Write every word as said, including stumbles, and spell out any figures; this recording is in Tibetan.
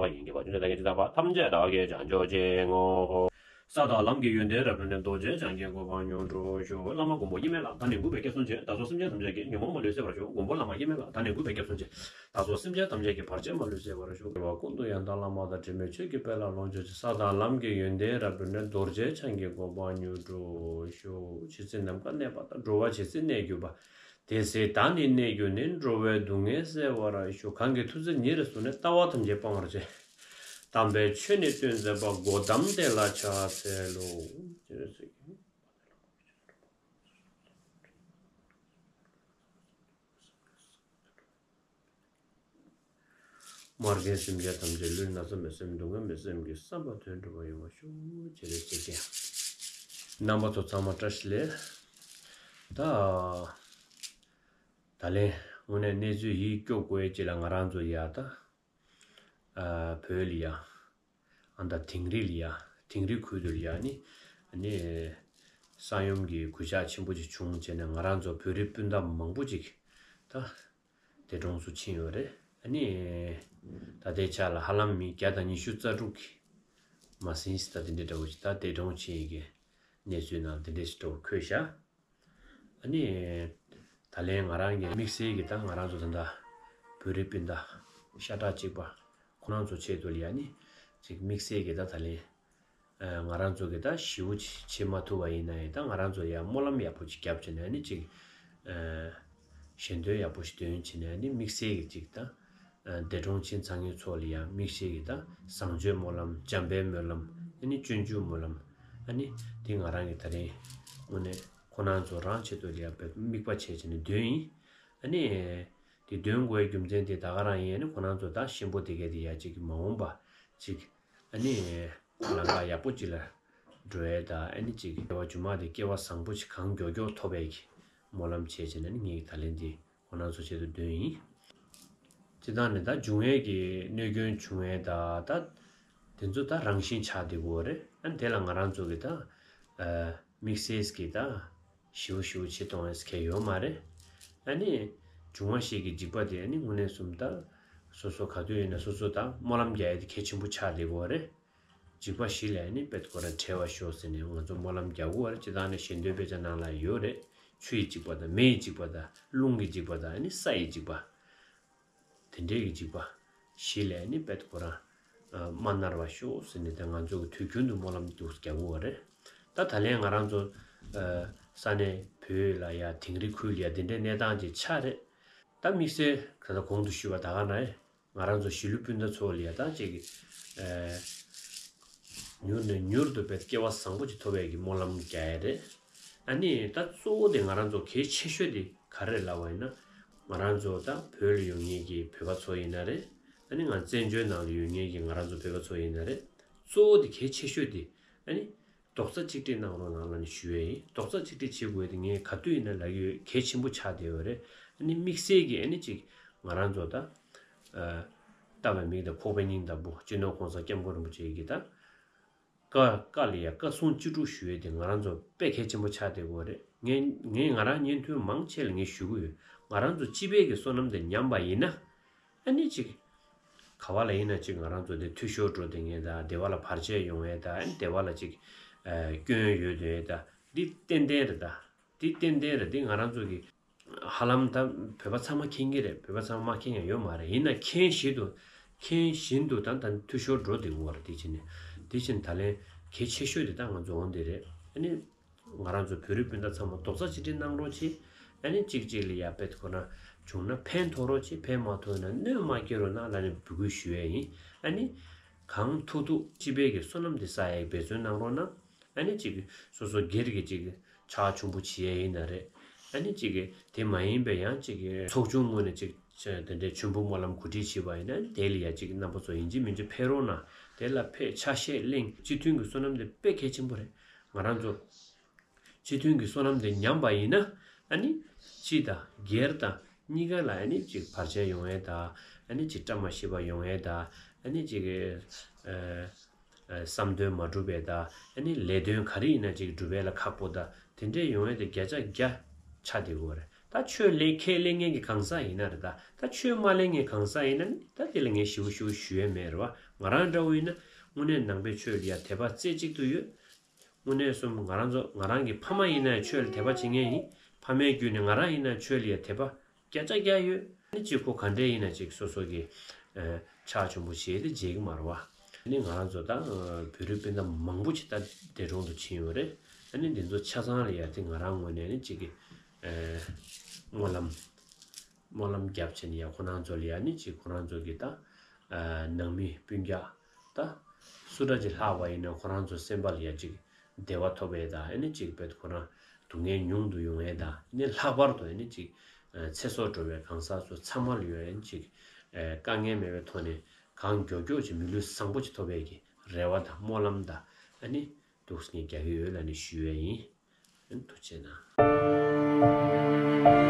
འགྲོ་བ་ཡིན་གྱི་བ། ཅུང་ཟད་བདག་གིས་ཇི་ལྟར་བ། ཐམས་ཅད་བདག་གིས་བྱང་ཆུབ་ཕྱིར་བསྔོའོ། ས་དང་ལམ་གྱི་ཡོན་ཏན་རབ་བསྒྲུབས་ནས། རྡོ་རྗེ་འཆང་གི་གོ་འཕང་མྱུར་འགྲུབ་ཤོག། བླ་མ་མགོན་པོ་དབྱེར་མེད་ལ། བདག་ནི་གུས་པས་སྐྱབས་སུ་མཆི། ད་ཚོ་སེམས་ཅན་ཐམས་ཅད་ཀྱི། ཉོན་མོངས་མ་ལུས་སེལ་བར་ཤོག། མགོན་པོ་བླ་མ་དབྱེར་མེད་ལ། བདག་ནི་གུས་པས་སྐྱབས་སུ་མཆི། ད་ཚོ་སེམས་ཅན་ཐམས་ཅད་ཀྱི། བར་ཆད་མ་ལུས་སེལ་བར་ཤོག། འགྲོ་བ་ཀུན་ཏུ་ཡང་དག་བླ་མ་དང་། དྲི་མེད་ཆོས་ཀྱི་དཔལ་ལ་ལོངས་སྤྱོད་ཅིང་། ས་དང་ལམ་གྱི་ཡོན་ཏན་རབ་བསྒྲུབས་ནས། རྡོ་རྗེ་འཆང་གི་གོ་འཕང་མྱུར་འགྲུབ་ཤོག། ཇི་སྲིད་ནམ་མཁའ་གནས་པ་དང་། འགྲོ་བ་ཇི་སྲིད་གནས་གྱུར་པ། དེ་སྲིད་བདག་ནི་གནས་གྱུར་ནས། འགྲོ་བའི་སྡུག་བསྔལ་སེལ་བར་ཤོག། གང་གི་མཐུ་རྩལ་ཉེ་རུ་བཟུང་ནས། ལྟ་བ་ཐམས་ཅད་སྤང་བར་བྱེད། དམ་པའི་ཆོས་ནི་སྟོན་མཛད་པ། གོའུ་ཏམ་དེ་ལ་ཕྱག་འཚལ་ལོ། མ་རྒན་སེམས་ཅན་ཐམས་ཅད། ལུས་ན་ཚ་མེད་སེམས་སྡུག་བསྔལ་མེད་སེམས་ཀྱི་བསམ་པ་དོན་འགྲུབ་པ་ཡོང་བར་ཤོག། ཅེས་རེ་ཅེས་ཀྱང་རྣམ་པ་ཚོ་ཚང་མ་བཀྲ་ཤིས་བདེ་ལེགས། ད་ད་ལན་དངོས་གནས་གནས་ཚུལ་ཡིད་སྐྱོ་དགོས་ཅིག་ལ། ང་རང་ཚོ་ཡ་ད་ཨ་བོད་ལ་ཡ། ཨ་ད་དིང་རི་ལ་ཡ། དིང་རི་ཁུལ་དུ་ལ་ཡ་ནི་ཨ་ནི་ས་ཡོམ་གྱི་གོད་ཆག་ཆེན་པོ་ཅིག་བྱུང་བྱས་ནས། ང་རང་ཚོ་བོད་རིགས་སྤུན་ཟླ་མང་པོ་ཅིག་ད་འདས་གྲོངས་སུ་ཕྱིན་ཡོད་རེད། ཨ་ནི་ད་ལྟའི་ཆ་ལ་ཧ་ལམ་མི་བརྒྱ་དང་ཉི་ཤུ་རྩ་དྲུག་གི་མ་ཟིན་ཞིག་ད་དེ་འདྲའི་འདྲ་བོ་ཞིག་ད་འདས་གྲོངས་ཕྱིན་ཡི་གི་གནས་ཚུལ་ནང་དེ་འདྲའི་ཞིག་འདྲ་བོ་འཁོད་ཤག། ཨ་ནི་ད་ལན་ང་རང་གི་དམིགས་བསལ་གྱི་ད་ང་རང་ཚོ་ད་ལྟ་བོད་རིགས་སྤུན་ཟླ་ཤ་ཁྲག་གཅིག་པ་ཁོ་རང་ཚོ་ཆེད་དུ་ལ་ཡ་ནི་ཅིག་དམིགས་བསལ་གྱི་ད་ད་ལན་ཨ་ང་རང་ཚོ་གི་ད་ཞེ་པོ་ཅིག་བྱེད་མ་ཐུབ་པ་ཡིན་ན་ཡང་། ད་ང་རང་ཚོ་ཡ་སྨོན་ལམ་ཡག་པོ་ཅིག་བརྒྱབ་བྱས་ནས་ཨ་ནི་ཅིག་ཨ་ཞལ་འདོན་ཡག་པོ་ཞིག་འདོན་བྱས་ནས་ཨ་ནི་དམིགས་བསལ་གྱི་ཅིག་ད་ཨ་འདས་གྲོངས་ཕྱིན་ཚར་མཁན་ཚོ་ལ་ཡ་དམིགས་བསལ་གྱི་ད་བཟང་སྤྱོད་སྨོན་ལམ། འཇམ་དཔལ་སྨོན་ལམ། ཨ་ནི་སྤྱོད་འཇུག་སྨོན་ལམ། ཨ་ནི་དེ་ང་རང་གི་ད་རིང་དངོས་གནས་ཁོ་རང་ཚོ་རང་ཆེད་དུ་ལ་ཡ་དམིགས་པ་བྱས་བྱས་ནས་འདོན་ཡིན། ཨ་ནི་དེ་འདོན་དགོས་པའི་རྒྱུ་མཚན་དེ་ད་ག་རང་ཡིན། ཨ་ནི་ཁོ་རང་ཚོ་ད་གཤིན་པོ་དེ་གས་དེ་ཡ་ཅིག་མ་འོངས་པ་ཅིག་ཨ་ནི་ལམ་ཁ་ཡག་པོ་ཅིག་ལ་འགྲོ་ཡས་དང་། ཨ་ནི་ཅིག་སྐྱེ་བ་རྗེས་མ་དེ་སྐྱེ་བ་བཟང་པོ་ཅིག་གང་མགྱོགས་མགྱོགས་ཐོབ་ཡས་ཀྱི་སྨོན་ལམ་བྱས་བྱས་ནས། ཨ་ནི་ངས་ད་ལན་འདི་ཁོ་རང་ཚོ་ཆེད་དུ་འདོན་ཡིན། སྤྱིར་བཏང་ནས་ད་འབྱུང་བའི་གི་གནོད་སྐྱོན་བྱུང་བའི་ད་ད་དེ་ཚོ་ད་རང་བཞིན་ཆགས་བསྡད་ཀྱི་ཡོད་རེད། ཨ་ནི་དེ་ལ་ང་རང་ཚོ་གི་ད་ཨ་དམིགས་བསལ་གྱི་ད་ཞེ་པོ་ཞེ་པོ་བྱེད་གཏོང་ཡས་གལ་ཡོད་མ་རེད། ཨ་ནི་འབྱུང་བ་བཞི་གི་འཇིགས་པ་དེ་ཨ་ནི་དངོས་གནས་གསུམ་ད་སོ་སོ་ག་དུས་ཡིན་ན་སོ་སོ་ད་སྨོན་ལམ་རྒྱག་ཡས་དེ་གལ་ཆེན་པོ་ཆགས་བསྡད་ཀྱི་ཡོད་རེད། འཇིགས་པ་བཞི་ལས་ནི་དཔེ་ཁོ་རང་བྲལ་བར་ཤོག་ཟེར་ནས་ང་ཚོ་སྨོན་ལམ་རྒྱག་དགོས་པ་རེད། སྤྱིར་བཏང་ནས་ཞལ་འདོན་དཔེ་ཆ་ནང་ལ་ཡོད་རེད། ཆུ་ཡི་འཇིགས་པ་དང་། མེ་ཡི་འཇིགས་པ་དང་། རླུང་གི་འཇིགས་པ་དང་། ཨ་ནི་ས་ཡི་འཇིགས་པ། དེ་འདྲའི་གི་འཇིགས་པ་བཞི་ལས་ནི་དཔེ་ཁོ་རང་ཨ་མ་མནར་བར་ཤོག་ཟེར་ནས་དེ་ང་ཚོ་གི་དུས་རྒྱུན་དུ་སྨོན་ལམ་འདུག་རྒྱག་དགོས་པ་རེད། ད་ ད་ད་ལན་ང་རང་ཚོ་ས་གནས་བོད་ལ་ཡ་དིང་རི་ཁུལ་ལ་ཡ་དེ་འདྲའི་གནས་སྟངས་ཅིག་ཆགས་རེད། ད་དམིགས་བསལ་ག་ད་གོང་དུ་ཞུས་པ་ད་ག་ན་ང་རང་ཚོ་གཞིས་ལུས་སྤུན་ཟླ་ཚོ་ལ་ཡ་ད་ཅིག་མྱུར་ནས་མྱུར་དུ་བས་སྐལ་བ་བཟང་པོ་ཅིག་ཐོབ་པའི་གི་སྨོན་ལམ་རྒྱག་ཡ་རེད། ཨ་ནི་ད་གཙོ་བོ་དེ་ང་རང་ཚོ་གལ་ཆེ་ཤོས་དེ་ག་རེ་ལབ་པ་ཡིན་ན། ང་རང་ཚོ་ད་བོད་ལ་ཡོད་མཁན་གྱི་བོད་པ་ཚོ་ཡིན་ན་རེད། ཨ་ནི་ང་བཙན་བྱོལ་ནང་ལ་ཡོད་མཁན་གྱི་ང་རང་ཚོ་བོད་པ་ཚོ་ཡིན་ན་རེད། གཙོ་བོ་དེ་གལ་ཆེ་ཤོས་དེ་ཨ་ནི་རྡོག་རྩ་གཅིག་སྒྲིལ་གནང་རོགས་གནང་ལབ་ནས་ཞུ་ཡས་ཡིན། རྡོག་རྩ་གཅིག་སྒྲིལ་བྱེད་དགོས་དེ་ངས་ག་དུས་ཡིན་ན་ལབ་ཀྱི་ཡོད། གལ་ཆེན་པོ་ཆགས་བསྡད་ཡོད་རེད། ཨ་ནི་དམིགས་བསལ་གྱི་ཨ་ནི་ཅིག་ང་རང་ཚོ་ད་ལྟ་བའི་མིག་དང་ཕོག་པའི་སྙིང་ལྟ་བུ་སྤྱི་ནོར་༸གོང་ས་༸སྐྱབས་མགོན་རིན་པོ་ཆེ་གིས་ད་བཀའ་བཀའ་ལ་ཡ་བཀའ་གསུང་ཅི་སྒྲུབ་ཞུ་ཡས་དེ་ང་རང་ཚོ་དཔེ་གལ་ཆེན་པོ་ཆགས་བསྡད་ཡོད་རེད། ངས་ངས་ང་རང་བརྙན་ཐུང་མང་ཆེ་ལ་ངས་ཞུ་གི་ཡོད། ང་རང་ཚོ་སྤྱི་པའི་གི་བསོད་ནམས་དེ་ཉམས་པ་ཡིན་ན། ཨ་ནི་ཅིག་ག་བ་ལ་ཡིན་ན་ཅིག་ང་རང་ཚོ་དེ་འཐུས་ཤོར་འགྲོ་བསྡད་མཁན་དང་སྡེ་བ་ལ་བར་ཆད་ཡོང་ཡས་དང་ཨ་ནི་སྡེ་བ་ལ་ཅིག་ཨ་སྐྱོན་ཡོད་བསྡད་ཡས་དང་འདི་ཏན་ཏན་རེད། ད་འདི་ཏན་ཏན་རེད། འདི་ང་རང་ཚོ་གི་ཧ་ལམ་ད་བོད་པ་ཚང་མ་མཁྱེན་གྱི་རེད། བོད་པ་ཚང་མ་མ་མཁྱེན་ཡ་ཡོད་མ་རེད། ཡིན་ན་མཁྱེན་བཞིན་དུ་མཁྱེན་བཞིན་དུ་ད་ད་འཐུས་ཤོར་འགྲོ་བསྡད་ཡོད་རེད། དེ་བྱས་ནས་དེ་བྱས་ནས་ད་ལན་གལ་ཆེ་ཤོས་དེ་ད་ང་ཚོ་འོང་དེ་རེད། ཨ་ནི་ང་རང་ཚོ་བོད་རིགས་སྤུན་ཟླ་ཚང་མ་རྡོག་རྩ་གཅིག་སྒྲིལ་གནང་རོགས་གྱིས། ཨ་ནི་གཅིག་གཅིག་ལ་ཡར་དཔེ་ཁོ་ན་བྱུང་ན་ཕན་ཐོགས་རོགས་གྱིས། ཕན་མ་ཐོགས་ན་གནོད་མ་སྐྱེལ་རོགས་གནང་ལབ་ནས་འབོད་སྐུལ་ཞུ་ཡས་ཡིན། ཨ་ནི་གང་ཐུབ་ཐུབ་སྤྱི་པའི་གི་བསོད་ནམས་དེ་བསགས་ཡས་འབད་བརྩོན་གནང་རོགས་གནང་། ཨ་ནི་ཅིག་སོ་སོ་སྒེར་གྱི་ཅིག་ཕྱག་མཆོད་པ་བྱེད་ཡས་ཡིན་ན་རེད། ཨ་ནི་ཅིག་དེ་མ་ཡིན་པའི་ཡང་ཅིག་ཚོགས་ཆུང་ངོས་ནས་ཅིག་དེ་འདྲའི་མཆོད་པ་སྨོན་ལམ་གོ་སྒྲིག་བྱས་པ་ཡིན་ན་དེ་ལ་ཡ་ཅིག་རྣམ་པ་ཚོ་ཡིན་གཅིག་མིན་གཅིག་ཕེབས་རོགས་གནང་། དེ་ལ་ཕེབས་ཆ་ཤས་གླེང་། སྤྱི་མཐུན་གྱི་བསོད་ནམས་དེ་དཔེ་གལ་ཆེན་པོ་རེད། ང་རང་ཚོ་སྤྱི་མཐུན་གྱི་བསོད་ནམས་དེ་ཉམས་པ་ཡིན་ན་ཨ་ནི་སྤྱི་དང་སྒེར་དང་གཉིས་ཀ་ལ་ཨ་ནི་ཅིག་བར་ཆད་ཡོང་ཡས་དང་ཨ་ནི་ཅིག་བཀྲ་མ་ཤིས་པ་ཡོང་ཡས་དང་ཨ་ནི་ཅིག་ཨ། བསམ་དོན་མ་འགྲུབ་པའི་ད་ཨ་ནི་ལས་དོན་ག་རེ་ཡིན་ན་ཅིག་འགྲུབ་པའི་ལ་ཁག་པོ་ད་དེ་འདྲས་ཡོང་ཡས་དེ་བརྒྱ་ཆ་བརྒྱ་ཆགས་བསྡད་ཡོད་རེད། ད་ཆོས་ལས་ཁས་ལེན་མཁན་གྱི་གང་ཟག་ཡིན་ན་རེད། ད་ད་ཆོས་མ་ལེན་མཁན་གང་ཟག་ཡིན་ན་ནི་ད་དེ་ལ་ངས་ཞེ་པོ་ཞེ་པོ་ཞུ་ཡས་མེད་རེད་བ། ང་རང་འདྲ་བོ་ཡིན་ན་དངོས་གནས་ནང་པའི་ཆོས་ལ་ཡ་དད་པ་རྩེ་གཅིག་ཏུ་ཡོད། དངོས་གནས་སོམ་ང་རང་ཚོ་ང་རང་གི་ཕ་མ་ཡིན་ན་ཡང་ཆོས་ལ་དད་པ་བྱེད་མཁན་ཡིན། ཕ་མའི་བརྒྱུད་ནས་ང་རང་ཡིན་ན་ཆོས་ལ་ཡ་དད་པ་བརྒྱ་ཆ་བརྒྱ་ཡོད། ཨ་ནི་གཅིག་ཁོ་ག་འདྲས་ཡིན་ན་ཅིག་སོ་སོ་གི་ཕྱག་མཆོད་པ་བྱས་ཏེ་བརྗེད་ཀྱི་མ་རེད་བ། ཨ་ནི་ང་རང་ཚོ་ད་བོད་རིགས་སྤུན་ཟླ་མང་པོ་ཅིག་ད་འདས་གྲོངས་སུ་ཕྱིན་ཡོད་རེད། ཨ་ནི་འདི་ཚོ་ཆ་ཚང་ལ་ཡ་དེ་ང་རང་ངོས་ནས་ནི་ཅིག་གི་སྨོན་ལམ་སྨོན་ལམ་རྒྱབ་བྱས་ནས་ཡ་ཁོ་རང་ཚོ་ལ་ཡ་ནི་ཅིག་ཁོ་རང་ཚོ་གི་ད་ནང་མི་སྤུན་ཀྱག་ད་སུ་འདྲ་ཅིག་ལྷག་པ་ཡིན་ན་ཁོ་རང་ཚོ་སེམས་པ་ལ་ཡ་ཅིག་བདེ་བ་ཐོབ་ཡས་དང་ཨ་ནི་ཅིག་དཔེ་ཁོ་རང་སྡུག་བསྔལ་ཉུང་དུ་ཡོང་ཡས་དང་ཨ་ནི་ལྷག་པར་དུ་ཨ་ནི་ཅིག་ཚེ་སྲོག་འགྲོ་བའི་གང་ཟག་ཚོ་ཚང་མ་ལ་ཡོད་ཨ་ནི་ཅིག་དཀའ་ངལ་མེད་པའི་ཐོག་ནས་གང་མགྱོགས་མགྱོགས་ཅིག་མི་ལུས་བཟང་པོ་ཅིག་ཐོབ་ཡས་ཀྱི་རེ་བ་དང་སྨོན་ལམ་དང་ཨ་ནི་འདུག་སེ་རྒྱག་གི་ཡོད་ལབ་ནས་ཞུ་ཡས་ཡིན། ཨ་ནི་ཐུགས་རྗེ་གནང་།